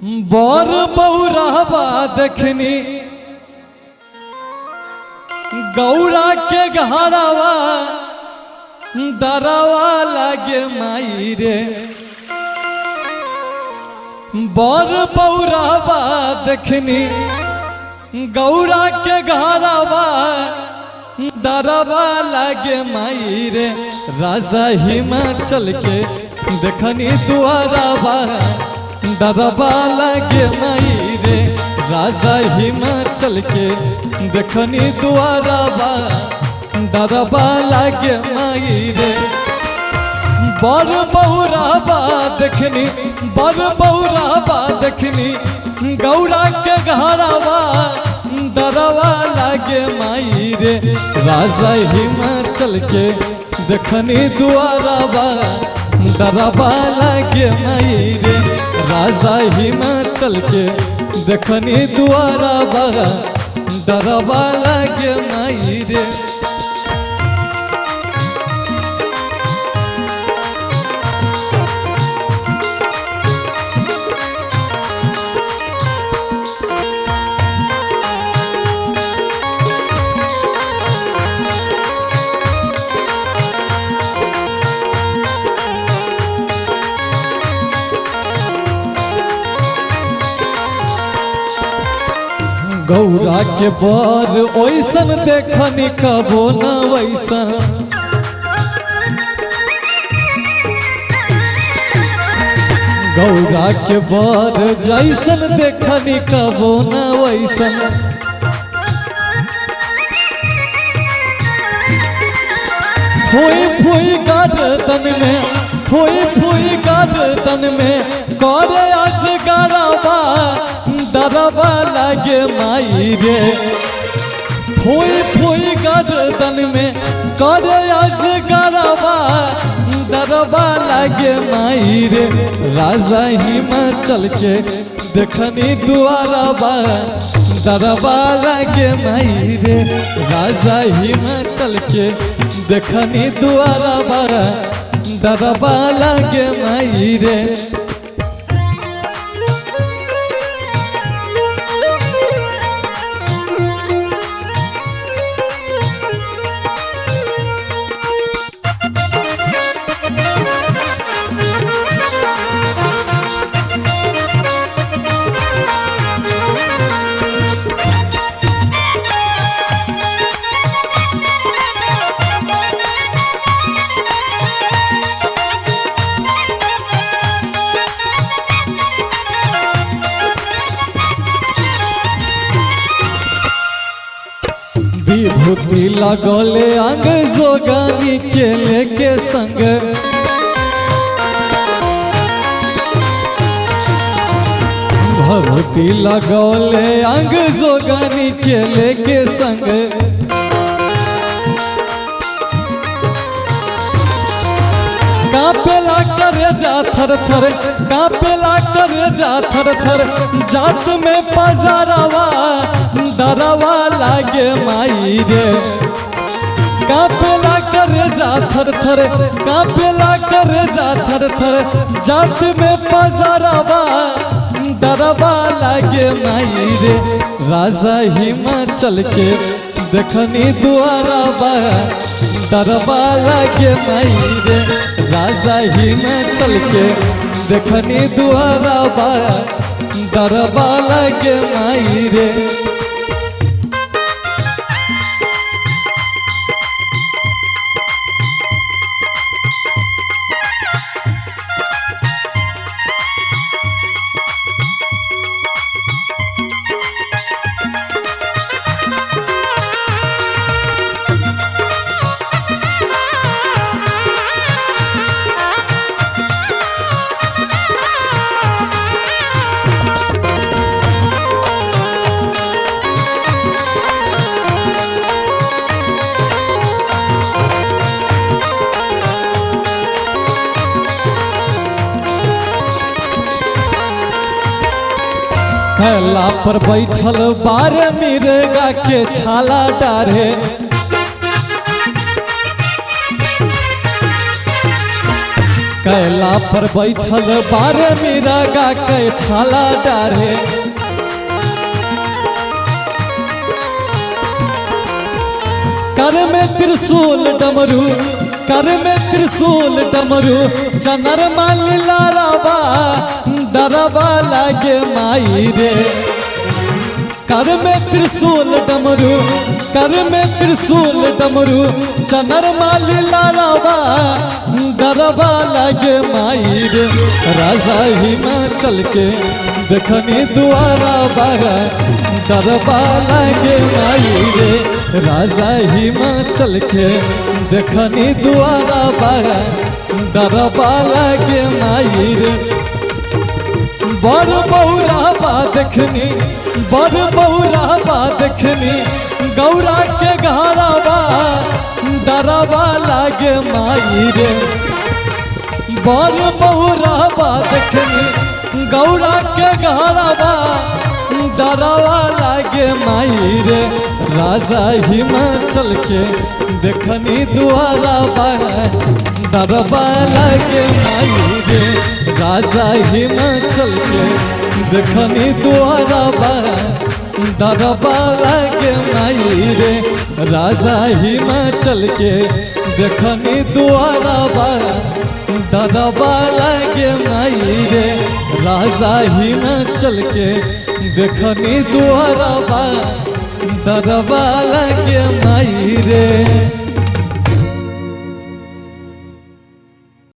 बर बौरहबा देखनी गौरा के घरवा दरवा लागे माई रे। बर बौरहबा देखनी गौरा के घरवा दरवा लागे माई रे। राजा हिमाचल के देखनी दुआरवा दरबा लागे माई रे। राजा हिमाचल के देखनी दुआरवा दरबा लागे माई रे। बर बहुराबा देखनी बर बहुराबा देखनी गौरा के घरवा दरवा लागे माई रे। राजा हिमाचल के देखनी दुआरवा दरबा लागे माई रे। राजा हिमाचल के देखनी दुआरवा दरबा लागे माई रे। गौरा के बर ओइसन देखनी कबो न वैसन, गौरा के बर जैसन देखनी कबो न वैसन। फूई फूई गर्दन में फूई फूई गर्दन में करे आज गरबा दरबा लागे माई रे। फूई फूई गर्दन में करे आज गरबा दरबा लागे माई रे। राजा हिमाचल के देखनी दुआरवा दरबा लागे माई रे। राजा हिमाचल के देखनी दुआरवा दरबा लागे माई रे। विभूति लगौले अंग जोगानी के लेके संग, भभूति लगौले अंग जोगानी के लेके संग। कापेला करे जा थर थर कापेला करे जा थर थर जात में पजरवा दरवा लागे माई रे। कापेला करे जा थर थर कापेला करे जा थर थर जात में पजरवा दरवा लागे माई रे। राजा हिमाचल के देखनी दुआरवा दरबा लागे माई रे। राजा हिमाचल के देखनी दुआरवा दरबा लागे माई रे। कैला पर बैठल बार मिर्गा के छाला डारे, कैला पर बैठल बारे मेरा गा के छाला डारे। कर में त्रिशूल डमरू, कर में त्रिशूल डमरू, जनर मान लाराबा डरबा लागे माई रे। कर में त्रिशूल डमरू, कर में त्रिशूल डमरू, जनर मान लाराबा डरबा लागे माई रे। राजा हिमाचल के देखनी दुआरा बागा डरबा लागे माई रे। राजा हिमाचल के देखनी दुआरा बागा डरबा लागे माई रे। बर बहुरा देखनी, बर बहुरा देखनी, गौरा के घरवा डरबा लागे माई रे। बर बहुरा देखनी, गौरा के घरवा डरवा लागे माई रे। राजा हिमाचल के देखनी दुआरा डरबा लागे माई रे। राजा हिमाचल के देखनी दुआरा डरबा लागे माई रे। राजा हिमाचल के देखनी दुआरा डरबा लागे माई रे। राजा हिमाचल के देखनी दुआरा डरबा लागे माई रे।